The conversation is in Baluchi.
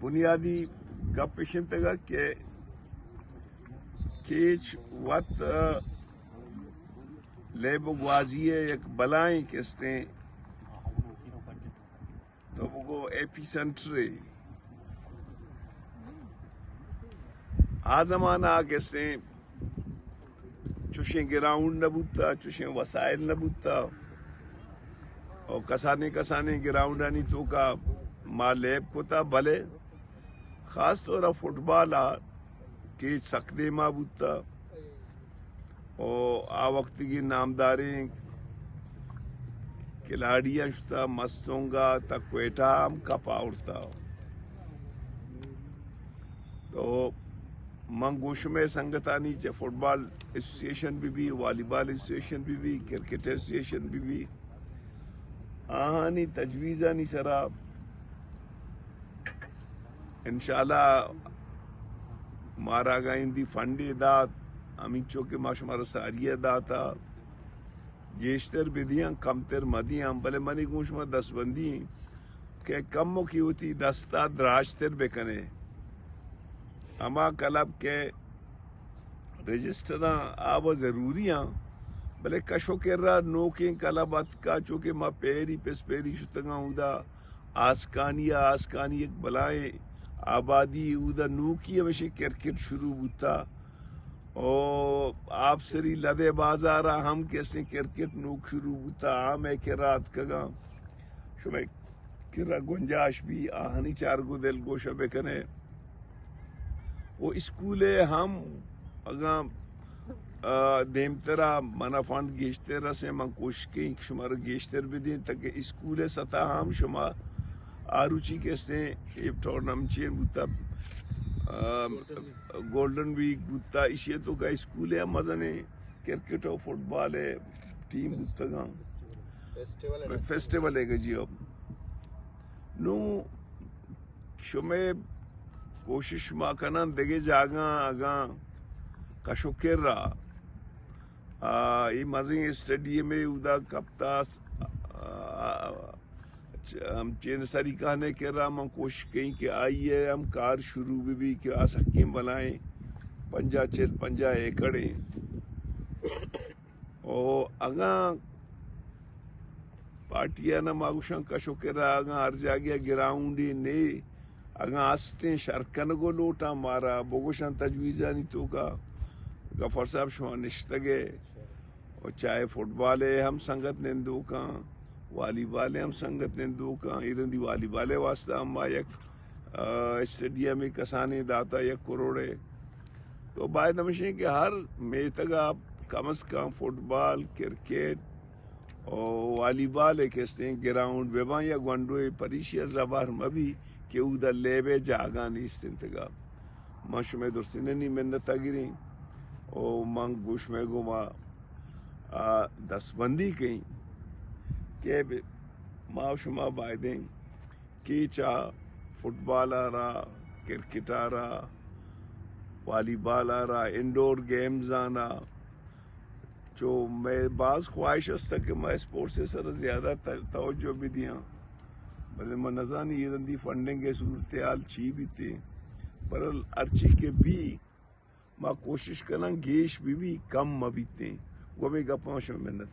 بنیادی گپ اش انت کہ کیچ وت، آ، لیب و گوازی ءِ یک بلائیں کستیں، تو بگو ایپی سینٹرے۔ آ زمانہ ءَ کستیں چوشیں گراؤنڈ نہ بوتا، چوشیں وسائل نہ بوتا، اور کسانیں کسانیں گراؤنڈانی توکا ما لیب کتا، بلے خاص طور ءَ فٹبال ءَ کیچ سک دیما بوتا، اور آ وقتگی نامداریں کھلاڑیاں شتا مستونگ ءَ تا کوئٹہ ہم کپ آورتا۔ تو من گوں شمئے سنگتانی چہ فٹبال ایسوسی ایشن بہ بی، والی بال ایسوسی ایشن بہ بی، کرکٹ ایسوسی ایشن بہ بی، آہانی تجویزانی سرا انشاءاللہ مارا اگاں ایندی فنڈے دات، ہمینچو کہ ما شمارا ساری ءَ داتا، گیشتر بدیاں، کمتر مدیاں، بلے منی گوں شما دستبندی ایں کہ کموکی وتی دستا دراجتر بکنے۔ ہما کلب کہ رجسٹراں آ و ضروری آں، بلے کش و کرا نوکیں کلب اتکا، چونکہ ما پیری پس پیری شتگاں اودا آسکانی ءَ، آسکانی یک بلائیں آبادی اودا نوکی ہمیشہ کرکٹ شروع بوتا۔ او آپسری لدے بازار ءَ ہم کسیں کرکٹ نوک شروع بوتا، آ مئے کرا اتکگاں۔ شمئے کرا گنجاش بی، آہانی چارگ و دلگوش ءَ بکنے۔ و اسکول ءَ ہم اگاں، آ، دیمترا منا فنڈ گیشتر رسیں، من کوشش کیں کہ شمارا گیشتر بدیں، تاکہ اسکول ءِ سطح ہم شما آ روچی کستیں اے ٹورنمنٹ چین بوتا، آ، گولڈن ویک بوتا، ایشی ءِ توکا اسکول ءَ ہم مزنیں کرکٹ و فٹبال ءِ ٹیم بوتگاں۔ فیسٹیول ءَ۔ فیسٹیول ءَ کہ جی ہو۔ نوں شمئے کوشش ما کناں دگہ جاگہاں اگاں کش و کر ءَ، آ، اے مزنیں اسٹیڈیم ءَ اودا کپتا، آ، چ-، ہم چین سری کہنے کرا من کوشش کئیں کہ آئی ءَ ہم کار شروع بہ بی کہ آ سکیں بلائیں پنجاہ چل پنجاہ ایکڑ ایں۔ او اگاں پارٹی ءَ نہ ما گوشاں کش و کرا اگاں ہر جاگہ ءَ گراؤنڈے نے اگاں ہستیں شر کنگ و لوٹاں مارا بگوشاں تجویزانی توکا غفار صاحب شما نشتگ ئے۔ و چاہے فٹبال ءَ ہم سنگت نندوکاں، والی بال ءَ ہم سنگت نندوکاں، اے رندی والی بال ءِ واسطہ ہم ما یک، آ، اسٹیڈیمے کسانیں داتا یک کروڑے۔ تو باید ہمشیں کہ ہر میتگ ءَ کم از کم فٹبال، کرکٹ و والی بال ءِ کستیں گراؤنڈ بہ باں یا گونڈوے پریشی ءَ زبہر مہ بی کہ اودا لیب ءِ جاگہ نیست انتگا۔ ما شمئے درستینانی منت ءَ گریں و من گوں شمئے گوما، آ، دستبندی کئیں کہ ب-، ما و شما بایدیں کیچ ءَ، فٹبال ءَ را، کرکٹ ءَ را، والی بال ءَ را، انڈور گیمز آناں، چو مئے باز خواہش است کہ ما اسپورٹس ءِ سر زیادہ ت-، توجہ بدیاں، بلے من نزانی اے رندی فنڈنگ ءِ صورتحال چی بیتیں، بہرحال ہرچی کہ بی ما کوشش کناں گیش بہ بی، کم مہ بیتیں۔ گوں ہمے گپاں شمئے منت۔